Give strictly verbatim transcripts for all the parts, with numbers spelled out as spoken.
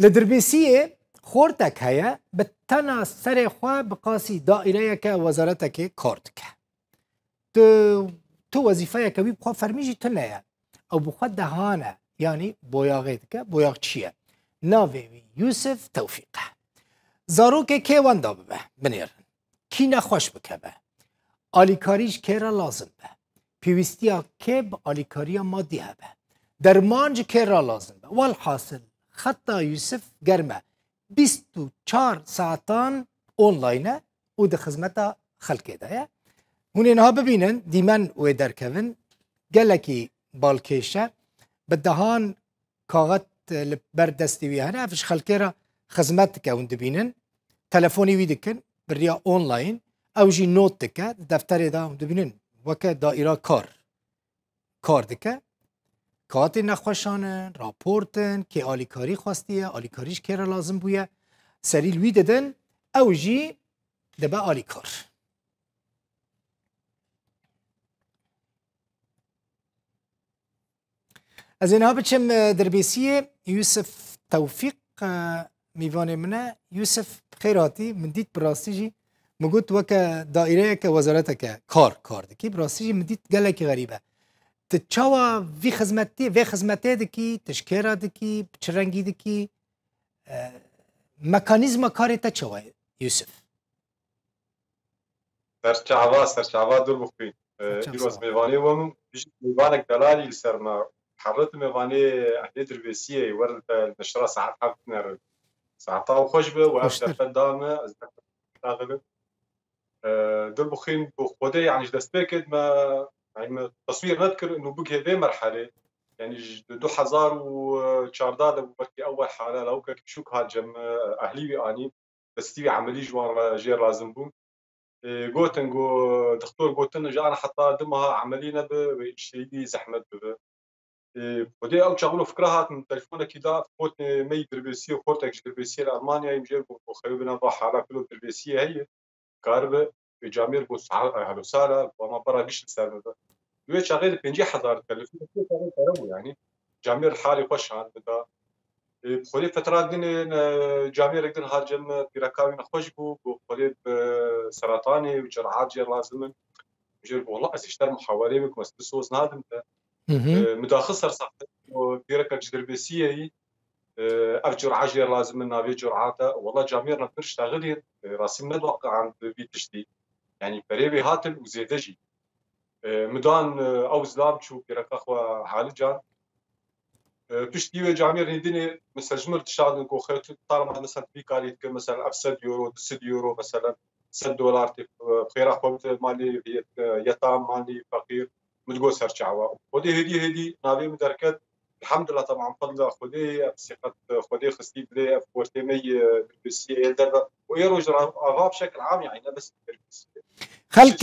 Li Dirbêsiyê xortek heye, bi tena serê xwe bi qasî daîreyeke wezaretekê kar dike. Tu, tu wezîfeyeke wî bi xwe fermî jî tune ye. Ew bi xwe dehan e, yanî boyaxê dike. Boyaxçî ye. Navê wî Yûsif Tewfîq e. Zarokê kê wenda bibe, binêrin. Kî nexweş bikeve. Alîkarî ji kê re lazim be. Pêwîstiya kê bi alîkariya madî hebe. Derman ji kê re lazim be. Welhasil, xeta Yûsif germ e. Bîst û çar saetan online e û di xizmeta xelkê de ye. Hûn ê niha bibînin, dîmen wê derkevin. Gelekî balkêş e. Bi dehan kaxet li ber destê wî hene. Ev ji xelkê re xizmet dike, hûn dibînin. Telefonê wî dikin, bi riya online. Ew jî not dike, di defterê de hûn dibînin. Weke daîra kar, kar dike. Kaxetê nexweşan in, raport in, kê alîkarî xwestiye, alîkarî ji kê re lazim bûye. Serî li wî didin, ew jî dibe alîkar. Ez ê niha biçim, e, Dirbêsiyê. Yûsif Tewfîq, e, mîvanê min e. Yûsif, bi xêr hatî. Min dît bi rastî jî, min got weke daîreyeke, wezareteke kar, kar dikî. Bi rastî jî min dît gelekî xerîb e. Tu çawa vî xizmetî, vê xizmetê dikî, tu ji kê re dikî, bi çi rengî dikî? E, mekanîzma karê te çawa ye, Yûsif? Serçava, serçava dûr bixwîn. E, Serçava îro ez sağ ol. Mêvanê we min, bijî mêvanek delalî li ser me. Herret mêvanê ehlê Dirbêsiyê, wer li te neşra saet heft nerin. Saeta xweş be, we ev Xweştir. Derfet da me, ez derfet daxilim. E, dûr bixwîn, bi Xwedê, yani ji destpêkê de me, yani me teswîr nedikirin û bigihê vê merhelê. Yani ji du hezar û çardeh de bû belkî ewel hale, lawikek biçûk hat cem me, ehlî wî anî. Destî wî emelî ji wan re jê lazim bûn. Ê, gotin, got, dixtor gotin, ji ana heta du meha emelî nebe, wê îşteyî zehmet bibe. Ê, Xwedê ew çax wilo fikra hat, min telefonekî da, xortê me yî Dirbêsiyê, xortek ji Dirbêsiyê li Almanyayê, min jê got, xeyo bina va hala filo Dirbêsiyê heye, karibe, wê camêr got, sa-, helo sara, ama bara giş li ser min be. Wê çaxê de pêncî hezar telefon, wê çaxê pere bû yani. Camêr halê xwe şand min da. Ê, bi Xwedê fetra din, e, camêrek din hat cem me, pîreka wî nexweş bû, got, Xwedê bi seratanê û cerhat jê lazim in. Jê got, wela ez ê ji te re muhawerê bikim, ez tu soz nadim te. Hı hı. E, min daxist ser saxte, got, pîreka ji Dirbêsiyê yî, e, ev cura jê lazim in, navê curata. Wela camêr ne pir ştexilî, e, rastî min nediwaqiand bi vî tiştî. Yani perê wê hatin û zêde jî. E, min dan, e, ew zilam çû pîreka xwe halican. E, piştî wê camêrê dinê, mesela ji min re dişandin ku xêr tu tarma mesela vî karî dike, mesela ev sed euro, du sed euro, mesela sed dolar tê, e, xêra xwe bide malê yet-, e, yetam, malê feqîr, min digot ser çawa. Xwedê hêdî hêdî navê min derket, elhamdulillah, tamam, fadla Xwedê, ev siqet Xwedê xistî dilê, ev xortê me yê, e, Dirbêsiyê ê derve. Û ê roj ra-, ava bi şekil am, yani, ne bes Dirbêsiyê. Xelk,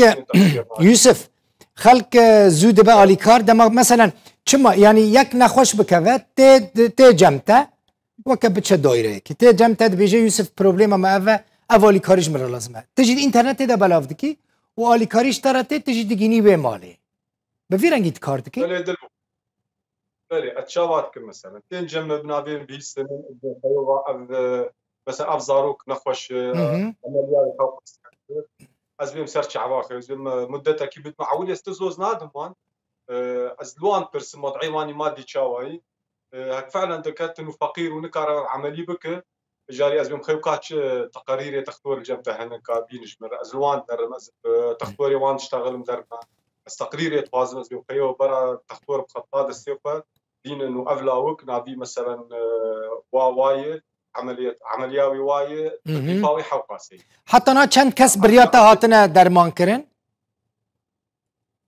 Yusuf, xelk, e, zû dibe alîkar, dema, meselen, çima, yani, yek nexweş bikeve, tê, tê cem te, weke biçe daireyekê. Tê cem te dibêje, Yusuf, problema me ev e, ev alîkarî ji min re lazim e. Tu jî internetê de belav dikî û alîkarî ji te re tê, tu jî digînî wê malê. Bi vî rengî tu kar dikî? Belê, dil Belê, ez çawa dikim mesela? Tên cem me bi navê bihîstirin, ez xeyo va ev, e, mesela ev zarok nexweş, e, Hı hı. Emeliyayê xwe qist kir. Ez bêm ser çava xwe, ez bêm, e, muddetekî bidim. Ewilê ez ti zoz nadim wan. E, ez li wan pirsim, wad'ê wan î madî çawayî. E, hek felen diketin û feqîr û nikare ev emelî bike. Carî ez bêm xeyo ka çi teqerîrê textor li cem te hene ka bîn ji min re. Ez li wan derim, ez, e, textorê wan diştexilim derme. Ez teqrîrê dixwazim, ez bêm xeyo bera textor bi xeta destê xwe bînin û ev lawik navî meselen, e, wa wayê, emeliyet, emeliya wî wayê, Hı hı. Teklîfa wî hewqasê. Heta na çend kes bi riya te hatine derman kirin?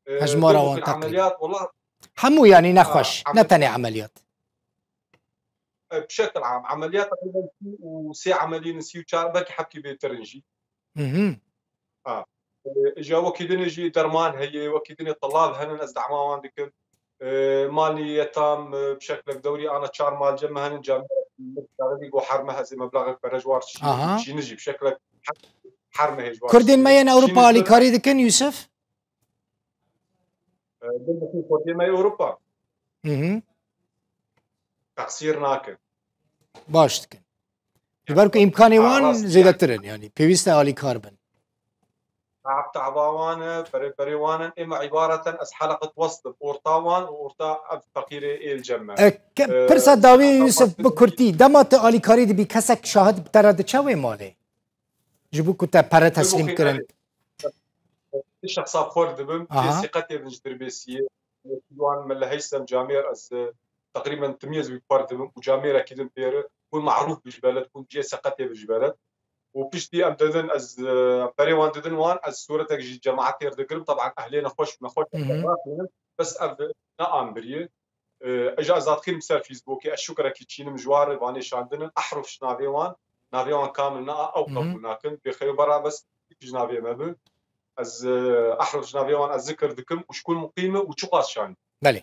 E, Hejmara wan teqrîben. Emeliyat, wela Hemû, yani, nexweş, Ha, ne emel- tenê emeliyat. E, bi şekil am, emeliyat teqrîben sî û sê emelî ne, sî û çar, belkî hepkî bêtir in jî. Hı hı. Ha. E, îja wekî dinê jî derman heye, wekî dinê telav henin, ez dema wan dikim. E, malî yetam, e, bi şeklek dewrî ana çar mal cem me henin, cem me go her meh ez ê meblaxek pere ji war çî, Aha. çî ne jî bi şeklek her, her mehê ji war Kurdên çî. me yên Çî Ewropa ne alîkarî dikin, Yusuf? E, bin bikin Kurdê me Ewropa. Hı hı. Teqsîr nakin. baş dikin. Ji ber ku îmkanê wan zêdetir in, yanî pêwîst e alîkar bin. Taav tava wan e, perê perê wan in. Ême îbareten ez heleqet wesl bim orta wan û orta ev feqîrê ê li cem me. E, ke- Ee, pirsa dawî Yusuf, bi kurtî, dema tu alîkarî dibî, kesek şahid bi te re diçe wê malê? Ji bo ku te pere teslîm kirin. Şexsa xwar dibim, cê seqetê bin ji Dirbêsiyê. Wan Mele Heysem camêr ez, e, teqrîben timî ez wî xwar dibim û camêrekî din pêre hûn marûf bi ji beled, hûn cê seqetê bi ji beled. Û piştî em didin, ez, e, perê wan didin wan, ez sûretek ji cemaetê re digirim. Taban ehlê nexweş, nexweş, bes ev ne ambirî. E, ez jî ez dadixînim ser Facebookê, ez şukirekî çînim ji wan re, vanê şandin in, Ehruf ji navê wan, navê wan kamil ne, ew qebûl nakin. Bêxeyo bera bes ji navê me bi. Ez, e, Ehruf ji navê wan ez zikir dikim û ji ku muqîm e û çiqas şand. Belê.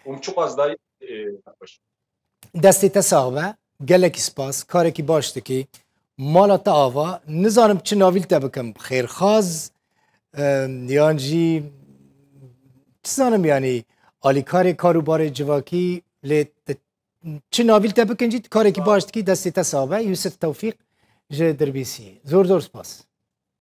Û min çiqas dayî, e, nexweş. Destê te sax be. Gelekî spas. Karekî baş dikî. Mala te ava. Nizanim çi navî li te bikim. Xêrxaz, e, yan jî çi zanim, yanî alîkarê kar û barê civakî, lê te çi navî li te bikin jî, karekî baş dikî. Destê te sax be. Yusuf Tewfîq ji Dirbîsiyê. Zor zor spas.